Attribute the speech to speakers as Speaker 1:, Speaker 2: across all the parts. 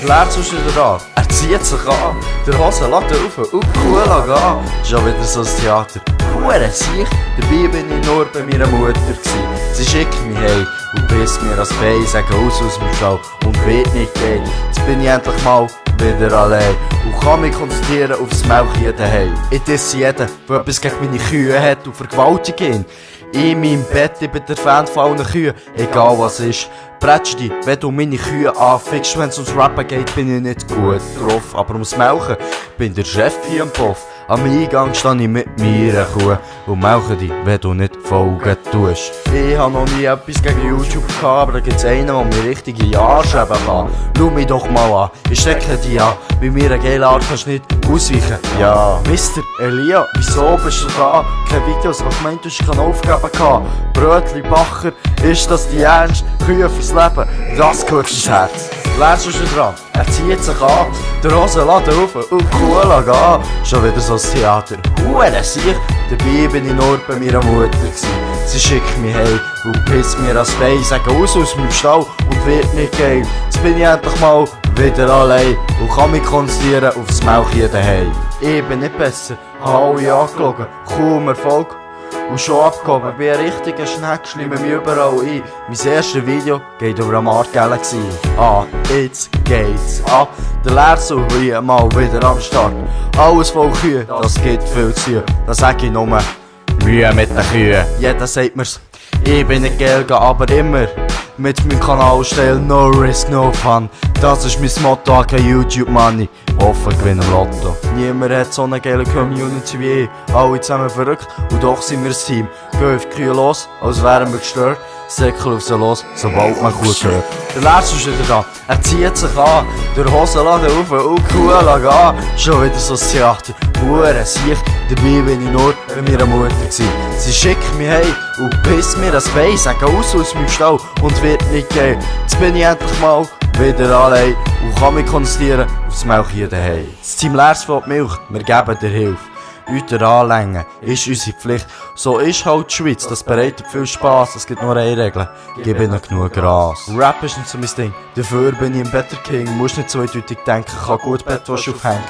Speaker 1: Lernt sonst wieder an, er zieht sich an, der Hose lässt auf und cool gehen. Schon wieder so ein Theater. Hure sich, dabei bin ich nur bei meiner Mutter gsi. Sie schickt mich heim und biss mir ans Bein, sagen aus dem Stall und wird nicht gehen. Jetzt bin ich endlich mal wieder allein und kann mich konzentrieren auf das Melken daheim. Ich disse jeden, der etwas gegen meine Kühe hat und vergewaltige ihn. In meinem Bett, ich bin der Fan von allen Kühen, egal was ist. Bretsch dich, wenn du meine Kühe anfickst, wenn's ums Rappen geht, bin ich nicht gut drauf. Aber ums Melken bin der Chef hier im Puff. Am Eingang stehe ich mit meiner Kuh und melke dich, wenn du nicht Folgen tust. Ich habe noch nie etwas gegen YouTube gehabt, aber da gibt's einen, der mir richtige Ja schreiben kann. Schau mich doch mal an, ich stecke dich an. Bei mir eine geile Art kannst du nicht ausweichen. Ja, Mr. Elia, wieso bist du da? Keine Videos, was meint du, hast keine Aufgaben gehabt? Brötli Bacher, ist das die Ernst? Kühe fürs Leben, das gehört ins Herz. Lernst du schon dran? Er zieht sich an, der Hose lässt auf und cool gehen. Schon wieder so ein Theater. Hure sich, dabei bin ich nur bei meiner Mutter gsi. Sie schickt mich heim und pisst mir ans Bein, sagt aus meinem Stall und wird nicht geil. Jetzt bin ich endlich mal wieder allein und kann mich konzentrieren auf das Melken daheim. Ich bin nicht besser, habe alle angelogen, kaum Erfolg. Und schon abgehoben, bin ein richtiger Schneck, schlimme mich überall ein. Mein erstes Video geht über eine Marktgelle. Jetzt geht's an. Der Lehrsuch hier mal wieder am Start. Alles voll Kühe, das gibt viel zu tun. Da sag ich nur Mühe mit den Kühen. Jeder sagt mir's, ich bin nicht Geld, aber immer mit meinem Kanal stellen, no risk, no fun. Das ist mein Motto, kein YouTube Money. Hoffen gewinnen Lotto. Niemand hat so eine geile Community wie ich. Alle zusammen verrückt und doch sind wir ein Team. Gehen auf die Kühe los, als wären wir gestört. Säckel auf sie los, sobald man gut hört. Der Lärz ist wieder da, er zieht sich an. Der Hose lässt auf und cool gehen. Schon wieder so ein Theater. Hure sich, dabei bin ich nur bei meiner Mutter gsi. Sie schickt mich heim und pisst mir das Bein, sagt aus meinem Stall und wird nicht geil. Jetzt bin ich endlich mal wieder allein und kann mich konzentrieren auf das Melken hier daheim. Das Team Lärz von Milch, wir geben dir Hilfe. Weiter anlängen ist unsere Pflicht. So ist halt die Schweiz, das bereitet viel Spass, es gibt nur eine Regel, gib ihnen genug Gras. Rap ist nicht so mein Ding, dafür bin ich ein Better King. Musst nicht zweideutig denken, kann gut Bettwäsche aufhängen.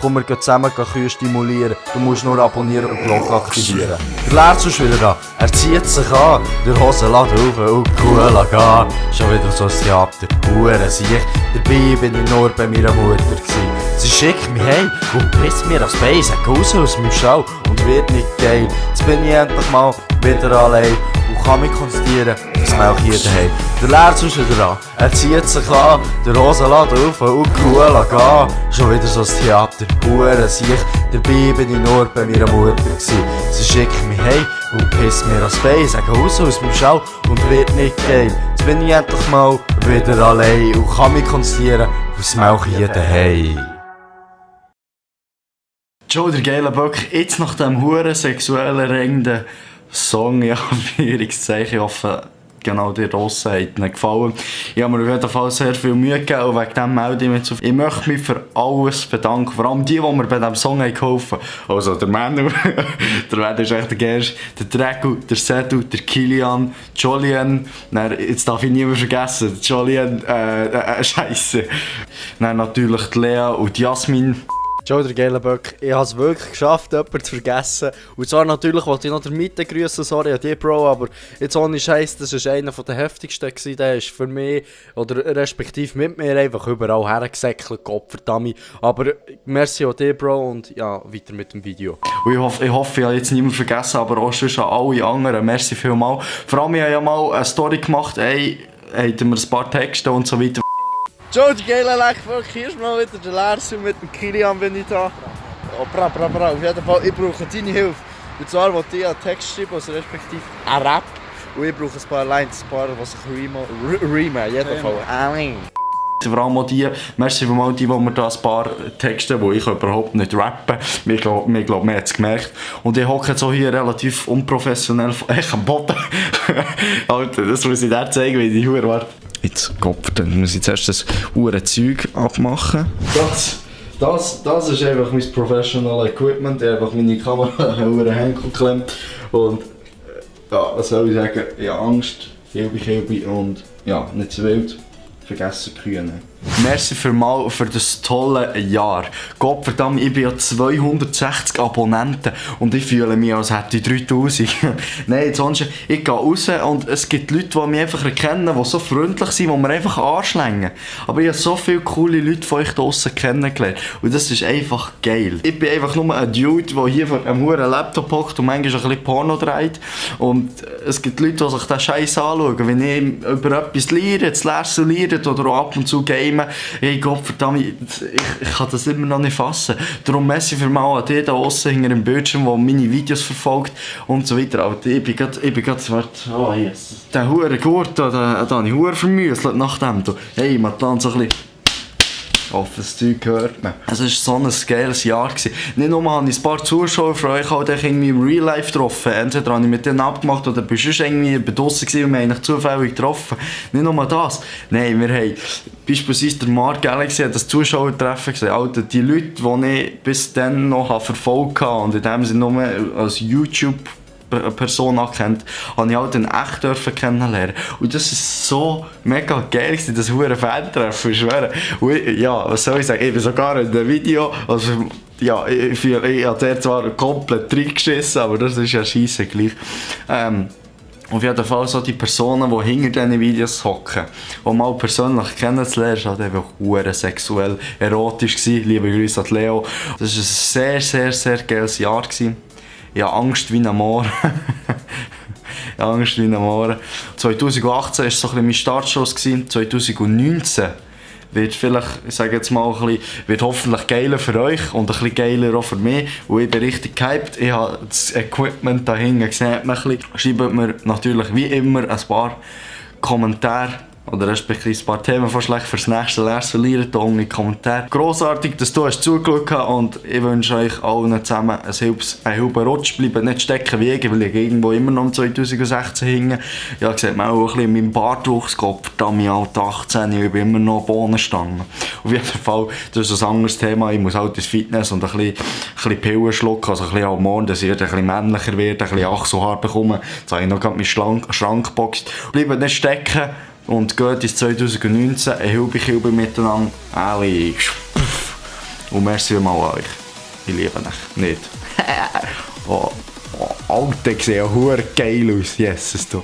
Speaker 1: Komm, wir gehen zusammen Kühe stimulieren, du musst nur abonnieren und Glocke aktivieren. Der Lärz ist wieder da, er zieht sich an, der Hose lässt auf und cool gehen. Schon wieder so ein Theater, Hure sich, dabei bin ich nur bei meiner Mutter gsi. Sie schickt mich heim und pisst mir das Bein, sagt aus meinem Stall und wird nicht geil. Jetzt bin ich endlich mal wieder allein und kann mich konzentrieren auf das Melken hier daheim. Der Lärz ist wieder an, er zieht sich an, der Hose lässt auf und cool gehen. Schon wieder so ein Theater, Hure sich, dabei bin ich nur bei meiner Mutter gsi. Sie schickt mich heim und pisst mir das Bein, sagt aus meinem Stall und wird nicht geil. Jetzt bin ich endlich mal wieder allein und kann mich konzentrieren auf das Melken hier daheim. Joe, der geile Böck, jetzt nach dem huren sexuell erregenden Song, ja, Anführungszeichen, ich hoffe, genau dir draussen hat ihnen gefallen. Ich habe mir auf jeden Fall sehr viel Mühe gegeben und wegen dem melde ich mich zu. Ich möchte mich für alles bedanken, vor allem die mir bei diesem Song geholfen haben. Also der Manu, der Manu ist echt der Gerst, der Dregu, der Sedu, der Kilian, Jolien, dann, jetzt darf ich niemanden vergessen, Jolien, Scheisse. Dann natürlich die Lea und die Jasmin.
Speaker 2: Joe, der geile Böck, ich habe es wirklich geschafft, jemanden zu vergessen. Und zwar natürlich wollte ich noch den Mitte grüßen, sorry an die Bro, aber jetzt ohne Scheiß, das war einer der heftigsten gewesen. Der ist für mich, oder respektive mit mir, einfach überall hergesäckelt, Gottverdammt. Aber merci an die Bro und ja, weiter mit dem Video.
Speaker 1: Und ich hoffe, ich habe jetzt niemanden vergessen, aber auch schon an alle anderen, merci vielmals. Vor allem, ich habe ja mal eine Story gemacht, ey, hatten wir ein paar Texte und so weiter.
Speaker 2: Joe, die geile Leckböck, hier ist mal wieder der Lärz und mit dem Kilian bin ich da. Oh, bra. Auf jeden Fall, ich brauche deine Hilfe. Und zwar wollte ich einen Text schreiben, also respektive einen Rap. Und ich brauche ein paar Lines, ein paar, die sich reimen, in jedem Fall. Amen.
Speaker 1: Vor allem auch die, merci für mal die mir da ein paar Texte, die ich überhaupt nicht rappen. Ich glaube, man hat es gemerkt. Und ich hocke jetzt auch hier relativ unprofessionell am Boden. Alter, das muss ich dir zeigen, wie die Hure war. Jetzt Kopf, dann muss ich zuerst das Uhrenzeug abmachen. Das ist einfach mein Professional Equipment. Ich habe einfach meine Kamera an den Henkel geklemmt. Und ja, was soll ich sagen? Ich habe Angst, Kilby und ja, nicht zu wild. Vergessen Kühe. Merci für das tolle Jahr. Gottverdammt, ich bin ja 260 Abonnenten und ich fühle mich, als hätte ich 3000. Nein, sonst, ich gehe raus und es gibt Leute, die mich einfach erkennen, die so freundlich sind, die mir einfach anschlängen. Aber ich habe so viele coole Leute von euch draussen kennengelernt und das ist einfach geil. Ich bin einfach nur ein Dude, der hier vor einem hohen Laptop hockt und manchmal ein bisschen Porno dreht. Und es gibt Leute, die sich den Scheiß anschauen. Wenn ich über etwas lehre, das Lesen lehre oder auch ab und zu game, hey Gottverdammt, ich kann das immer noch nicht fassen. Darum merci für mal an die da draussen hinter dem Bildschirm, der meine Videos verfolgt und so weiter. Aber ich bin gerade, oh yes. Den huren Gurt, den habe ich huren vermüselt nach dem. Hey, man dann so ein bisschen... Auf das Zeug hört man. Es war so ein geiles Jahr. Nicht nur habe ich ein paar Zuschauer von euch halt irgendwie im Real Life getroffen. Entweder habe ich mit denen abgemacht oder bist du irgendwie draussen gewesen und wir haben dich zufällig getroffen. Nicht nur das. Nein, wir haben beispielsweise der Mark Galaxy hat das Zuschauertreffen gesehen. Alter, die Leute, die ich bis dann noch verfolgt habe und in dem Sinne nur als YouTube Person ankennt, habe ich halt echt kennenlernen. Und das ist so mega geil, das hure Fan-Treffen, ich schwöre. Und ja, was soll ich sagen, ich bin sogar in dem Video, also ja, ich habe der zwar komplett reingeschissen, aber das ist ja scheisse gleich. Auf jeden Fall so die Personen, die hinter diesen Videos hocken, die mal persönlich kennenzulernen, war einfach hure sexuell erotisch gewesen. Liebe Grüße an Leo. Das war ein sehr, sehr, sehr geiles Jahr gewesen. Ich habe Angst wie ein Moor. 2018 war so ein bisschen mein Startschuss. 2019 wird vielleicht, ich sage jetzt mal, wird hoffentlich geiler für euch und ein bisschen geiler auch für mich. Und ich bin richtig gehypt. Ich habe das Equipment da hinten gesehen. Schreibt mir natürlich wie immer ein paar Kommentare oder respektive ein paar Themenvorschläge für das nächste Lehrverlieren hier unten in den Kommentaren. Grossartig, dass du zugeschaut hast und ich wünsche euch allen zusammen einen Hauben Rutsch. Bleibt nicht stecken wie ich, weil ich irgendwo immer noch 2016 hinge. Ja, sieht man auch ein bisschen in meinem Bartwuchs, verdammt alt 18, ich bin immer noch Bohnenstangen. Auf jeden Fall, das ist ein anderes Thema, ich muss halt ins Fitness und ein bisschen Pillen schlucken, also ein bisschen Hormone, dass ich ein bisschen männlicher werde, ein bisschen Achselhaar bekomme. Jetzt habe ich noch meinen Schrank geboxt. Bleibt nicht stecken. Und geht ins 2019, ein Hilbe miteinander, ehrlich. Und merci mal an euch. Ich liebe euch. Nicht. Alter, sieht ja verdammt geil aus. Yes, du.